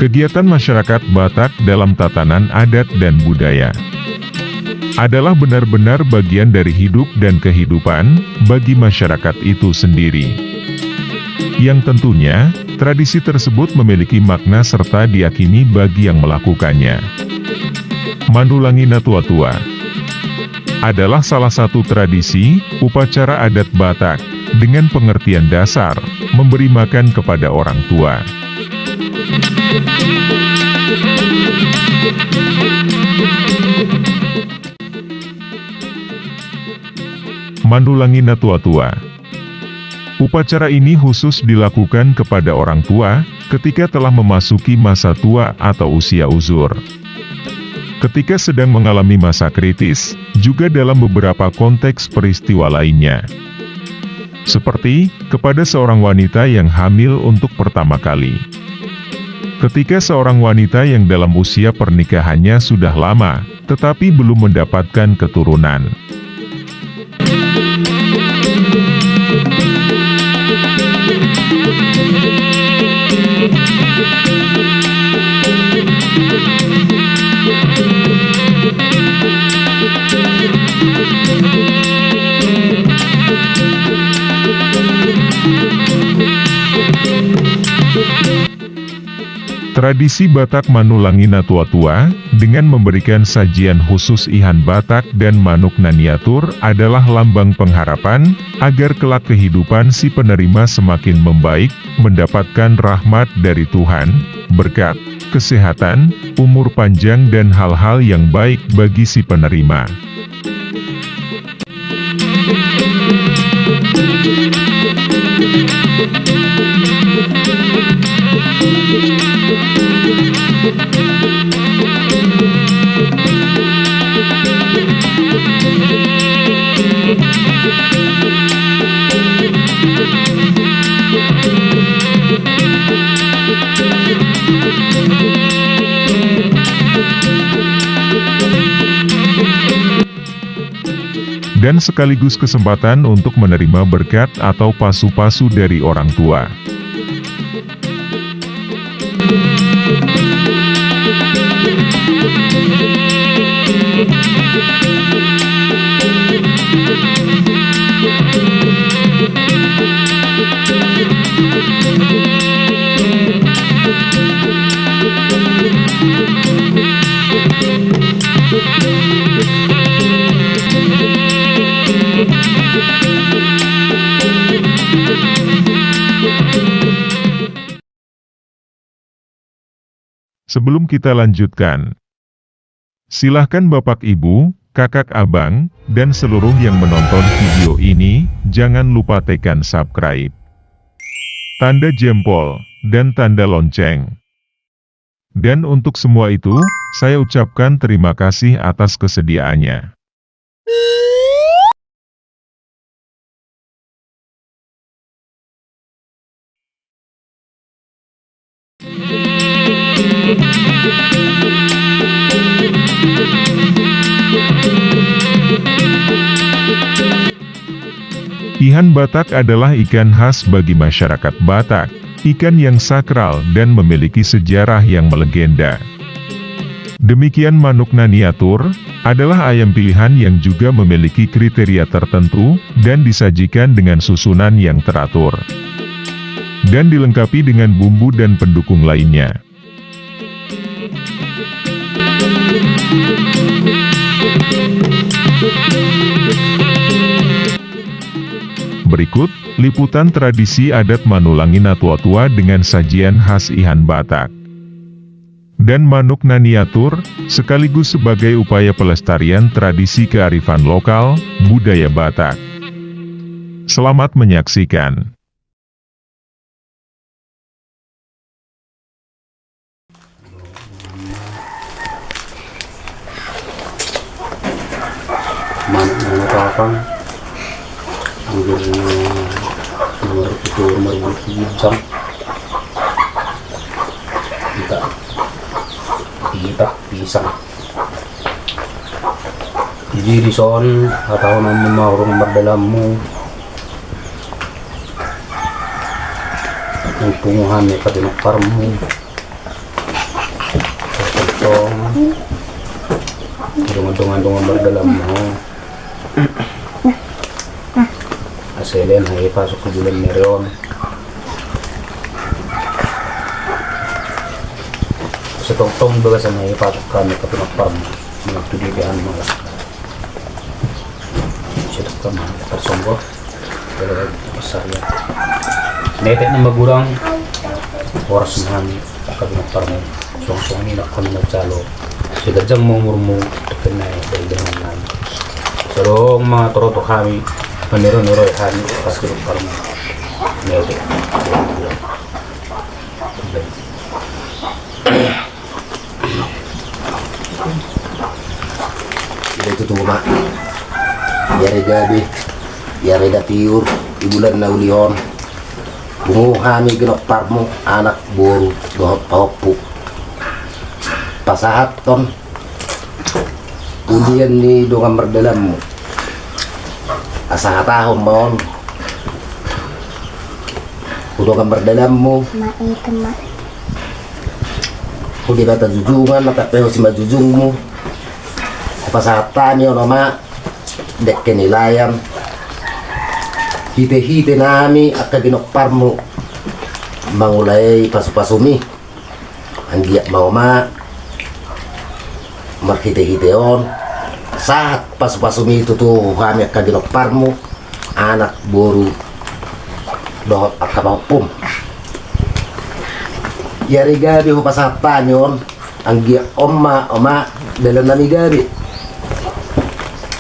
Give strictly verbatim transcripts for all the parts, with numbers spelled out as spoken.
Kegiatan masyarakat Batak dalam tatanan adat dan budaya adalah benar-benar bagian dari hidup dan kehidupan bagi masyarakat itu sendiri. Yang tentunya, tradisi tersebut memiliki makna serta diyakini bagi yang melakukannya. Manulangi na tua-tua adalah salah satu tradisi upacara adat Batak dengan pengertian dasar memberi makan kepada orang tua. Manulangi na tua-tua. Upacara ini khusus dilakukan kepada orang tua ketika telah memasuki masa tua atau usia uzur, ketika sedang mengalami masa kritis, juga dalam beberapa konteks peristiwa lainnya. Seperti, kepada seorang wanita yang hamil untuk pertama kali. Ketika seorang wanita yang dalam usia pernikahannya sudah lama, tetapi belum mendapatkan keturunan. Tradisi Batak manulangi na tua-tua, dengan memberikan sajian khusus ihan Batak dan manuk na niatur adalah lambang pengharapan, agar kelak kehidupan si penerima semakin membaik, mendapatkan rahmat dari Tuhan, berkat, kesehatan, umur panjang dan hal-hal yang baik bagi si penerima. Dan sekaligus kesempatan untuk menerima berkat atau pasu-pasu dari orang tua. Sebelum kita lanjutkan, silahkan Bapak Ibu, Kakak Abang, dan seluruh yang menonton video ini, jangan lupa tekan subscribe, tanda jempol, dan tanda lonceng. Dan untuk semua itu, saya ucapkan terima kasih atas kesediaannya. Ihan Batak adalah ikan khas bagi masyarakat Batak, ikan yang sakral dan memiliki sejarah yang melegenda. Demikian manuk na niatur, adalah ayam pilihan yang juga memiliki kriteria tertentu, dan disajikan dengan susunan yang teratur. Dan dilengkapi dengan bumbu dan pendukung lainnya. Berikut, liputan tradisi adat manulangi na tua-tua dengan sajian khas ihan Batak dan manuk na niatur, sekaligus sebagai upaya pelestarian tradisi kearifan lokal, budaya Batak. Selamat menyaksikan. Manuk na niatur, anggur na Nomor pitu, nomor ginjang. Hita, hita pisang. Jadi dison hatahononmu ma, hurang mardalanmu, pungu hami angka pinomparmu. Tongtong dongan-dongan mardalanmu. Asa lean hami pasuk tu bulan ni ari on. Asa tongtong bagasan hami pasuk hami angka pinomparmu. Manang tu dia hami mangalangka. Asa tongtong hami tarsonggot. Mete na magurang, horas ma hami angka pinomparmu. Suang-suang i nangkon manjalo. Sai ganjang ma umurmu, tokena i dari dengan nami. Sai adong ma toro tu hami, maniro-niroi hami angka pinomparmu. Mete. Jadi tutu ma. Di ari gabe, di ari datiur, di bulan na uli on, pungu hami pinomparmu, anak, boru dohot pahompu, pasahathon ulian ni dongan mardalanmu. Asa hatahon ma on tu dongan mardalanmu, tu Debata Junjungan na tampe ho simanjujungmu. Hupasahat hami on ma, dengke ni layan, hite-hite nami angka pinomparmu mangulahei pasu-pasumi. Anggiat ma ho ma marhite-hite on sahat pasu-pasumi tutu hami angka pinomparmu, anak, boru dohot angka pahompum. Di ari gabe hupasahat hami on, anggiat on ma ho ma dalan nami gabe.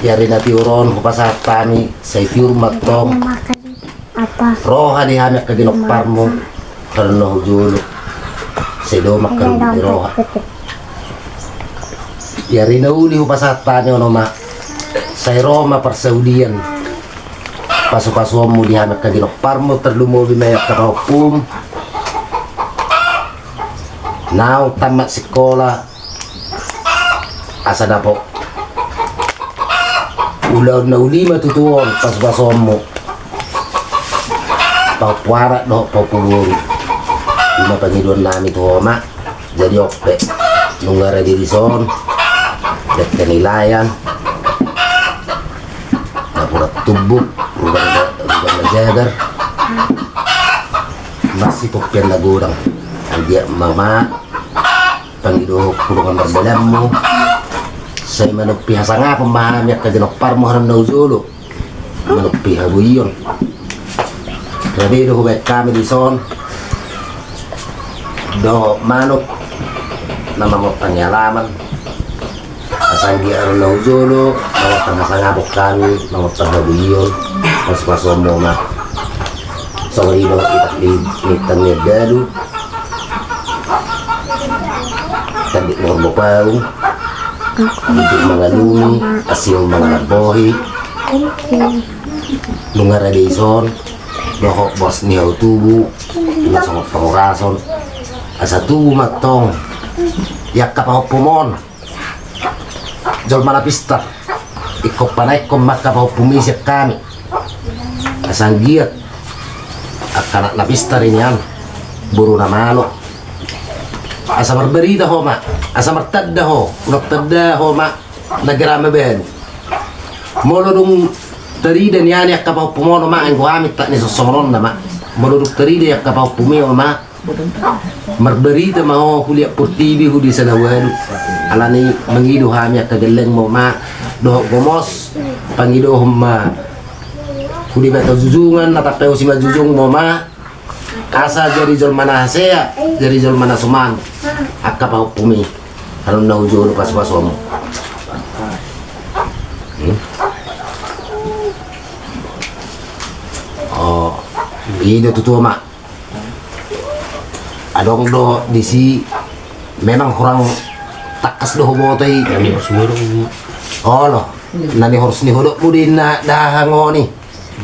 Di ari na tiur on hupasahat hami, sai tiur ma tong roha di hami angka pinomparmu, hami na hujolo, sai dao ma angka lumbung ni roha. Di ari na uli hupasahat hami on ma, sai ro ma parsaulian pasu-pasuonmu di hami angka pinomparmu, tarlumobi ma i angka pahompum naung tammat sikola, asa dapot ulaon na uli ma tutu on pasu-pasuonmu, pahompu anak dohot pahompu boru. I ma pangidoan nami tu ho ma. Jadi on pe, nunga rade dison, dengke ni layan, napuran tumbuk, rubang, rubang na jagar, marsitompian na godang. Anggiat ma ho ma pangidohon tu dongan mardalanmu, sai manumpi hasangapon ma hami angka pinomparmu, hami na hujolo, manumpi habuion. Rade do hubaen hami dison dohot manuk na mangortang ni alaman. Asa anggiat hami na hujolo mangortang hasangapon hami, mangortang habuion, pasu-pasuonmu ma. Songon i do hita di, di tangiang dalu. Tanduk ni horbo paung, tanduk mangalumi, asi on mangalambohi. Nunga rade dison dohot boas ni hau tubu, ima songon pahorason. Asa tubu ma tong di angka pahompum on jolma na pistar. Ingkon panaekhon ma angka pahompum i sian hami. Asa anggiat angka anak na pistar i nian, boru na malo. Asa marbarita ho ma, asa martanda ho, unang tanda ho ma na gera mabalu. Molo dung tarida nian i angka pahompum on ma, anggo hami tak ni sosongon on ma. Molo dung tarida i angka pahompum i ma, marbarita ma ho hu liat portibi, hu desa na ualu. Alani mangido hami angka gellengmu ma, dohot gomos, pangidohon ma hu Debata Junjungan na tampe ho simanjujungmu ma, asa jadi jolma na hasea, jadi jolma na suman angka pahompum i, hami na hujolo pasu-pasuonmu. Hmm? O, i do tutu ma. Adong do disi, memang hurang tangkas do huboto i. Olo, na nihorus ni hudokmu do i na dahahang on i.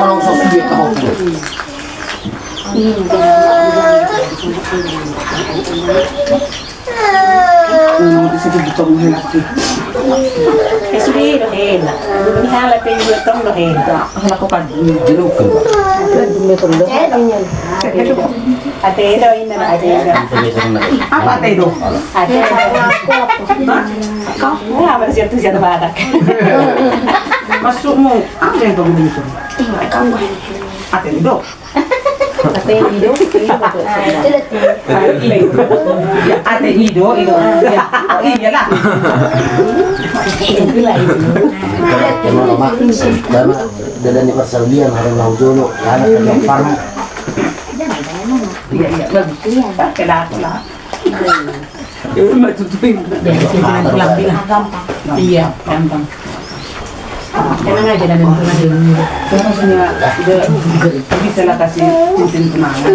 Kalau sosok dia tahu. Sude do hela. Ni halak pe i tong do hela. Halak ko kan jeruk. Ate do ina, ate do. Apa ate do? Ate do. Hah? Kau? Wah, apa siap tu siap badak. Masukmu. Apa yang kau minum? Ate do. Ate i do, i do. Ah, itu lah tu. Ate i do, i do. Iyalah. Itulah itu. Karena dia dari persalian, hari mau jolo, karena kerja farm. Iya, iya, bagus. Iya. Pakai lah, lah. Iya, maksudnya. Iya, gampang. Iya, gampang. Tenang aja, dan tenang aja. Saya maksudnya, udah, bisa lah kasih cincin tunangan.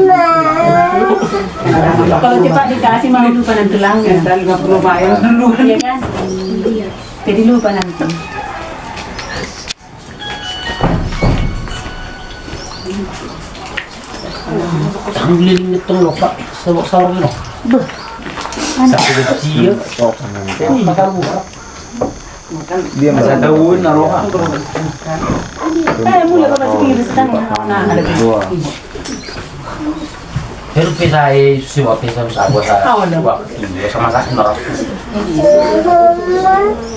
Kalau cepat dikasih, mau lupa nanti tulang. Entar lima puluh bayar dulu. Iya kan? Jadi lupa nanti. Sambil ini tolong, Pak. Sewak sahur, no. Beuh. Satu kecil. Dia masa tahun, naruh. Eh, mulai, Bapak, sedikit, sedang, nah, nah, ada. Dua. Pero pesa, eh, si wa pesa, sa wa sa. Ah, wala. Wa, iya, sama sakit, no.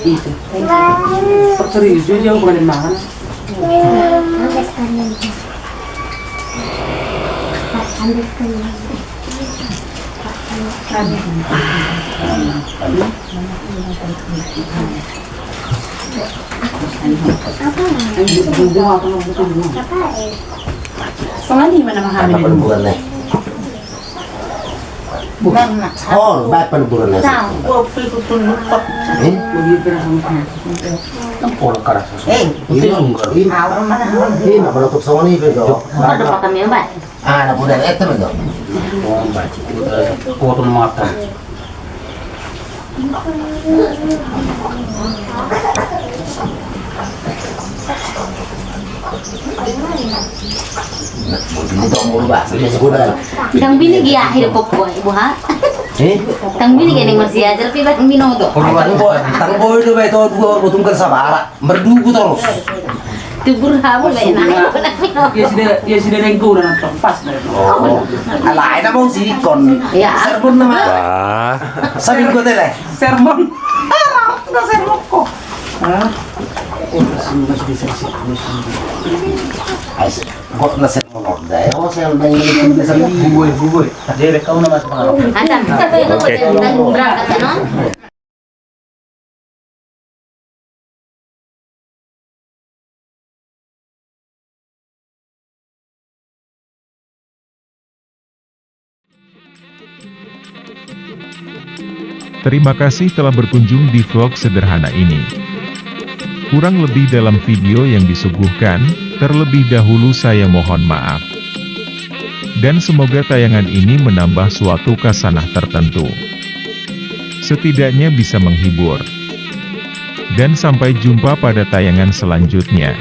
Itu. Serius, dia jauh bukan makan. Setengah lima nama kami. Apa bulan nih? Bulan, Nak. Oh, baik, bulan nih. Tahu. Gua pikir tuh lupa. Eh? Gua pikir sama. Kan pola karasa. Eh, ini, ini. Awal mana? Ini, mana tuh sama nih, Bego? Ada pakai yang baik. Ah, na poda eta ma do. Kotor mata. Ndang bini gia akhir pokok, Ibu, ha? Eh? Ndang bini gia ning marsiajar, pe ndang binoto. Tanggo, tanggo do bae to dua, botung kan sabara. Mardugu torus. Tubur hamu bae na. Dia sudah, dia sudah dengku dan pas. Oh. Alai na mau sikon. Ya. Sermon nama. Wah. Sambil gua tele. Sermon. Ah, enggak sermon kok. Hah? Kok na sermon orda ya? Oh, sermon ini bisa. Bubui, bubui. Jadi kau nama sekarang. Adam. Oke. Terima kasih telah berkunjung di vlog sederhana ini. Kurang lebih dalam video yang disuguhkan, terlebih dahulu saya mohon maaf. Dan semoga tayangan ini menambah suatu kasanah tertentu. Setidaknya bisa menghibur. Dan sampai jumpa pada tayangan selanjutnya.